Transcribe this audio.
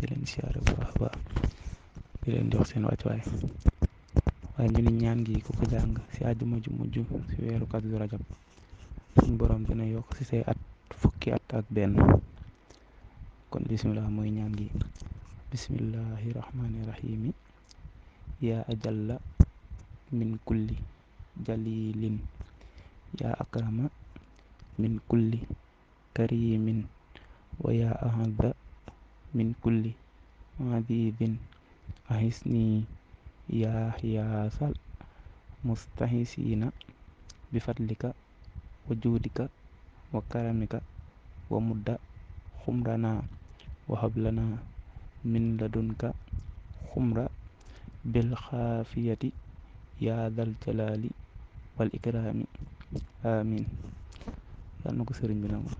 di leen siyaare bu baax a baax di leen jox seen wàccuwaay waaye ñu ni ñaan gi ku ko jàng si àjjuma ju mujj si weeru Kazu Rajab suñ borom dina yokk si say at fukki at ak benn. kon bismillah mooy ñaan gi bismillahi rahmani rahimi yaa ajalla min kulli jalilin yaa akrama min kulli karimin wa yaa ahadda min kulli madidin ahisni yaa xiyaasal mustahisina bi fadlika wa juudika wa karamika wa mudda xumrana wa hablana min ladunka xumra bil xaafiyati yaa dal jalaali wal ikraami amin yàlla na ko sëriñ bi nangu